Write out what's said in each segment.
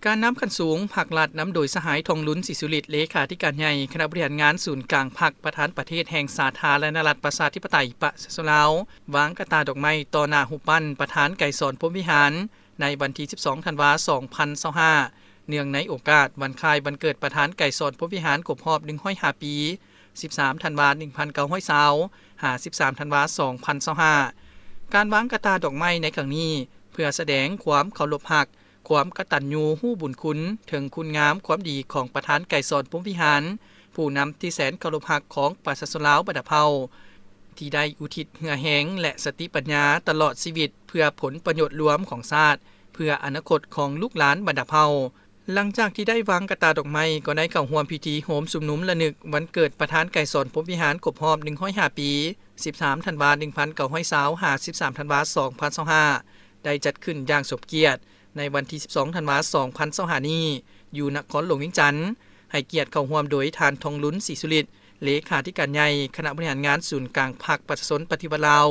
ການນຳຂັ້ນສູງພັກລັດ ນຳໂດຍສະຫາຍ ທອງລຸນ ສີສຸລິດ ເລຂາທິການໃຫຍ່ຄະນະບໍລິຫານງານສູນກາງພັກ, ປະທານປະເທດແຫ່ງສາທາລະນະລັດ ປະຊາທິປະໄຕ ປະຊາຊົນລາວ ວາງກະຕ່າດອກໄມ້ຕໍ່ໜ້າຮູບປັ້ນປະທານໄກສອນ ພົມວິຫານ ໃນວັນທີສິບສອງ ທັນວາ ສອງພັນຊາວຫ້າ ເນື່ອງໃນໂອກາດວັນຄ້າຍວັນເກີດປະທານໄກສອນ ພົມວິຫານ ຄົບຮອບໜຶ່ງຮ້ອຍຫ້າປີ ສິບສາມ ທັນວາ ໜຶ່ງພັນເກົ້າຮ້ອຍຊາວ ຫາ ສິບສາມ ທັນວາ ສອງພັນຊາວຫ້າ. ການວາງກະຕ່າດອກໄມ້ໃນຄັ້ງນີ້ ເພື່ອສະແດງຄວາມເຄົາລົບຮັກ, ຄວາມກະຕັນຍູຮູ້ບຸນຄຸນເຖິງຄຸນງາມຄວາມດີຂອງປະທານໄກສອນ ພົມວິຫານ, ຜູ້ນຳທີ່ແສນເຄົາລົບຮັກຂອງປະຊາຊົນລາວບັນດາເຜົ່າ ທີ່ໄດ້ອຸທິດເຫື່ອແຮງ ແລະ ສະຕິປັນຍາຕະຫຼອດຊີວິດ ເພື່ອຜົນປະໂຫຍດລວມຂອງຊາດ, ເພື່ອອະນາຄົດຂອງລູກຫຼານບັນດາເຜົ່າ. ຫຼັງຈາກທີ່ໄດ້ວາງກະຕ່າດອກໄມ້ ກໍໄດ້ເຂົ້າຮ່ວມພິທີໂຮມຊຸມນຸມລະນຶກວັນເກີດປະທານໄກສອນ ພົມວິຫານ ຄົບຮອບໜຶ່ງຮ້ອຍຫ້າປີ ສິບສາມ ທັນວາ ໜຶ່ງພັນເກົ້າຮ້ອຍຊາວ ຫາ ສິບສາມ ທັນວາ ສອງພັນຊາວຫ້າ ໄດ້ຈັດຂຶ້ນຢ່າງສົມກຽດໃນວັນທີສິບສອງ ທັນວາ ສອງພັນຊາວຫ້ານີ້ ຢູ່ນະຄອນຫຼວງວຽງຈັນ, ໃຫ້ກຽດເຂົ້າຮ່ວມໂດຍທ່ານ ທອງລຸນ ສີສຸລິດ ເລຂາທິການໃຫຍ່ຄະນະບໍລິຫານງານສູນກາງພັກປະຊາຊົນປະຕິວັດລາວ,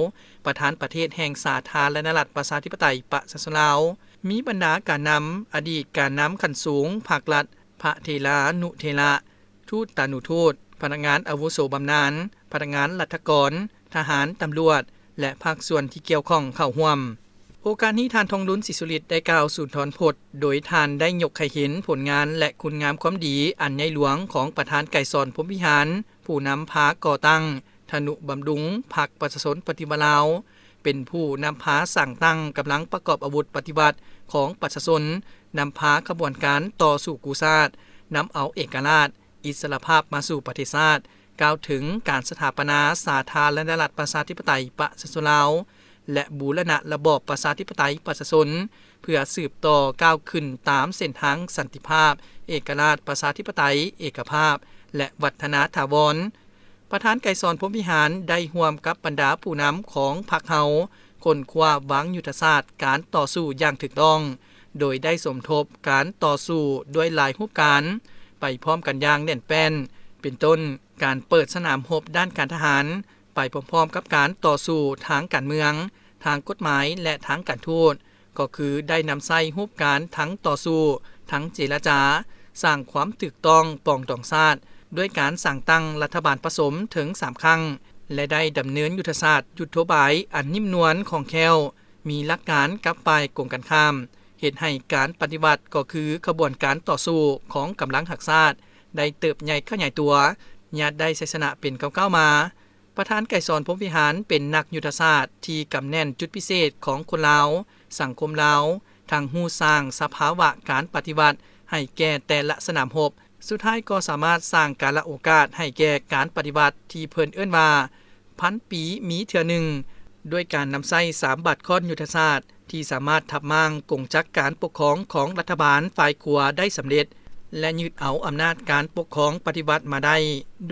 ປະທານປະເທດແຫ່ງສາທາລະນະລັດ ປະຊາທິປະໄຕ ປະຊາຊົນລາວ, ມີບັນດາການນຳ, ອະດີດການນຳຂັ້ນສູງພັກລັດ, ພະເຖລານຸເຖລະ, ທູດຕານຸທູດ, ພະນັກງານອາວຸໂສບຳນານ, ພະນັກງານລັດຖະກອນ, ທະຫານ, ຕຳຫຼວດ ແລະ ພາກສ່ວນທີ່ກ່ຽວຂ້ອງເຂົ້າຮ່ວມ. ໂອກາດນີ້ ທ່ານ ທອງລຸນ ສີສຸລິດ ໄດ້ກ່າວສູນທອນພົດ, ໂດຍທ່ານໄດ້ຍົກໃຫ້ເຫັນຜົນງານ ແລະ ຄຸນງາມຄວາມດີອັນໃຫຍ່ຫຼວງຂອງປະທານໄກສອນ ພົມວິຫານ, ຜູ້ນຳພາກໍ່ຕັ້ງ, ທະນຸບຳລຸງພັກປະຊາຊົນປະຕິວັດລາວ, ເປັນຜູ້ນຳພາສ້າງຕັ້ງກຳລັງປະກອບອາວຸດປະຕິວັດຂອງປະຊາຊົນ, ນຳພາຂະບວນການຕໍ່ສູ້ກູ້ຊາດ, ນຳເອົາເອກະລາດ, ອິດສະຫຼະພາບມາສູ່ປະເທດຊາດ, ກ່າວເຖິງການສະຖາປະນາສາທາລະນະລັດ ປະຊາທິປະໄຕ ປະຊາຊົນລາວ ແລະ ບູລະນະລະບອບປະຊາທິປະໄຕ ປະຊາຊົນ ເພື່ອສືບຕໍ່ກ້າວຂຶ້ນຕາມເສັ້ນທາງສັນຕິພາບ, ເອກະລາດ, ປະຊາທິປະໄຕ, ເອກະພາບ ແລະ ວັດທະນາຖາວອນ. ປະທານໄກສອນ ພົມວິຫານ ໄດ້ຮ່ວມກັບບັນດາຜູ້ນຳຂອງພັກເຮົາ ຄົ້ນຄວ້າວາງຍຸດທະສາດການຕໍ່ສູ້ຢ່າງຖືກຕ້ອງ, ໂດຍໄດ້ສົມທົບການຕໍ່ສູ້ດ້ວຍຫຼາຍຮູບການໄປພ້ອມກັນຢ່າງແໜ້ນແຟ້ນ, ເປັນຕົ້ນ ການເປີດສະໜາມຮົບດ້ານການທະຫານ ໄປພ້ອມໆກັບການຕໍ່ສູ້ທາງການເມືອງ, ທາງກົດໝາຍ ແລະ ທາງການທູດ, ກໍຄືໄດ້ນຳໃຊ້ຮູບການທັງຕໍ່ສູ້ ທັງເຈລະຈາ, ສ້າງຄວາມຖືກຕ້ອງປອງດອງຊາດ ດ້ວຍການສ້າງຕັ້ງລັດຖະບານປະສົມເຖິງສາມຄັ້ງ ແລະ ໄດ້ດຳເນີນຍຸດທະສາດ, ຍຸດໂທບາຍອັນນຸ້ມນວນຄ່ອງແຄ້ວ, ມີຫຼັກການກັບຝ່າຍກົງກັນຂ້າມ, ເຮັດໃຫ້ການປະຕິວັດ ກໍຄືຂະບວນການຕໍ່ສູ້ຂອງກຳລັງຮັກຊາດ ໄດ້ເຕີບໃຫຍ່ຂະຫຍາຍຕົວ, ຍາດໄດ້ໄຊຊະນະເປັນກ້າວໆມາ. ປະທານໄກສອນ ພົມວິຫານ ເປັນນັກຍຸດທະສາດທີ່ກຳແໜ້ນຈຸດພິເສດຂອງຄົນລາວ, ສັງຄົມລາວ, ທັງຮູ້ສ້າງສະພາວະການປະຕິວັດໃຫ້ແກ່ແຕ່ລະສະໜາມຮົບ, ສຸດທ້າຍກໍສາມາດສ້າງກາລະໂອກາດໃຫ້ແກ່ການປະຕິວັດທີ່ເພິ່ນເອີ້ນວ່າ ພັນປີມີເທື່ອໜຶ່ງ, ດ້ວຍການນຳໃຊ້ສາມບາດຄ້ອນຍຸດທະສາດ ທີ່ສາມາດທັບມ້າງກົງຈັກການປົກຄອງຂອງລັດຖະບານຝ່າຍຂວາໄດ້ສຳເລັດ ແລະ ຍຶດເອົາອຳນາດການປົກຄອງປະຕິວັດມາໄດ້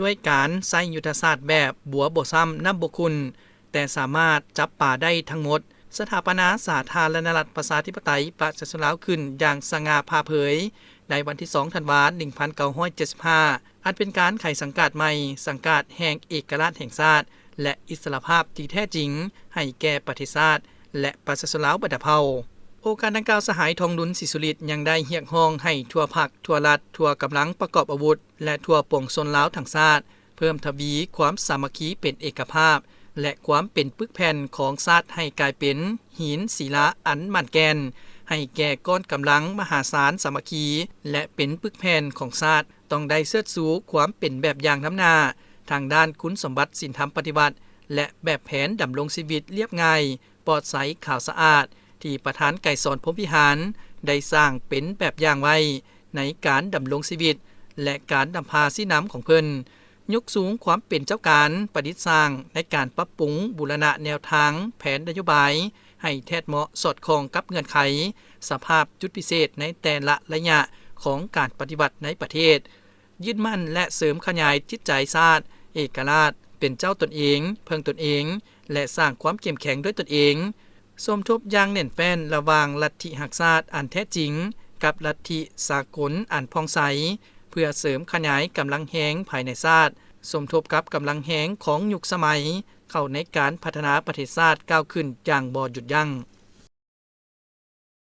ດ້ວຍການໃຊ້ຍຸດທະສາດແບບບົວບໍ່ຊ້ຳນ້ຳບໍ່ຂຸ້ນ, ແຕ່ສາມາດຈັບປາໄດ້ທັງໝົດ, ສະຖາປະນາສາທາລະນະລັດ ປະຊາທິປະໄຕ ປະຊາຊົນລາວຂຶ້ນຢ່າງສະຫງ່າຜ່າເຜີຍ ໃນວັນທີສອງ ທັນວາ ໜຶ່ງພັນເກົ້າຮ້ອຍເຈັດສິບຫ້າ ອັນເປັນການໄຂສັງກາດໃໝ່, ສັງກາດແຫ່ງເອກະລາດແຫ່ງຊາດ ແລະ ອິດສະຫຼະພາບທີ່ແທ້ຈິງໃຫ້ແກ່ປະເທດຊາດ ແລະ ປະຊາຊົນລາວບັນດາເຜົ່າ. ໂອກາດດັ່ງກ່າວ ສະຫາຍ ທອງລຸນ ສີສຸລິດ ຍັງໄດ້ຮຽກຮ້ອງໃຫ້ທົ່ວພັກ, ທົ່ວລັດ, ທົ່ວກຳລັງປະກອບອາວຸດ ແລະ ທົ່ວປວງຊົນລາວທັງຊາດ ເພີ່ມທະວີຄວາມສາມັກຄີເປັນເອກະພາບ ແລະ ຄວາມເປັນປຶກແຜ່ນຂອງຊາດໃຫ້ກາຍເປັນຫີນສິລາອັນໝັ້ນແກ່ນ ໃຫ້ແກ່ກ້ອນກຳລັງມະຫາສານສາມັກຄີ ແລະ ເປັນປຶກແຜ່ນຂອງຊາດ. ຕ້ອງໄດ້ເຊີດຊູຄວາມເປັນແບບຢ່າງນຳໜ້າທາງດ້ານຄຸນສົມບັດສິນທຳປະຕິວັດ ແລະ ແບບແຜນດຳລົງຊີວິດລຽບງ່າຍ, ປອດໃສ, ຂາວສະອາດ ທີ່ປະທານໄກສອນ ພົມວິຫານ ໄດ້ສ້າງເປັນແບບຢ່າງໄວ້ໃນການດຳລົງຊີວິດ ແລະ ການນຳພາຊີ້ນຳຂອງເພິ່ນ, ຍົກສູງຄວາມເປັນເຈົ້າການປະດິດສ້າງໃນການປັບປຸງບູລະນະແນວທາງແຜນນະໂຍບາຍ ໃຫ້ແທດເໝາະສອດຄ່ອງກັບເງື່ອນໄຂ, ສະພາບ, ຈຸດພິເສດໃນແຕ່ລະໄລຍະຂອງການປະຕິວັດໃນປະເທດ, ຍຶດໝັ້ນ ແລະ ເສີມຂະຫຍາຍຈິດໃຈຊາດເອກະລາດ, ເປັນເຈົ້າຕົນເອງ, ເພິ່ງຕົນເອງ ແລະ ສ້າງຄວາມເຂັ້ມແຂງດ້ວຍຕົນເອງ, ສົມທົບຢ່າງແໜ້ນແຟ້ນລະຫວ່າງລັດທິຮັກຊາດອັນແທ້ຈິງກັບລັດທິສາກົນອັນຜ່ອງໃສ, ເພື່ອເສີມຂະຫຍາຍກຳລັງແຮງພາຍໃນຊາດ, ສົມທົບກັບກຳລັງແຮງຂອງຍຸກສະໄໝ ເຂົ້າໃນການພັດທະນາປະເທດຊາດກ້າວຂຶ້ນຢ່າງບໍ່ຢຸດຢັ້ງ.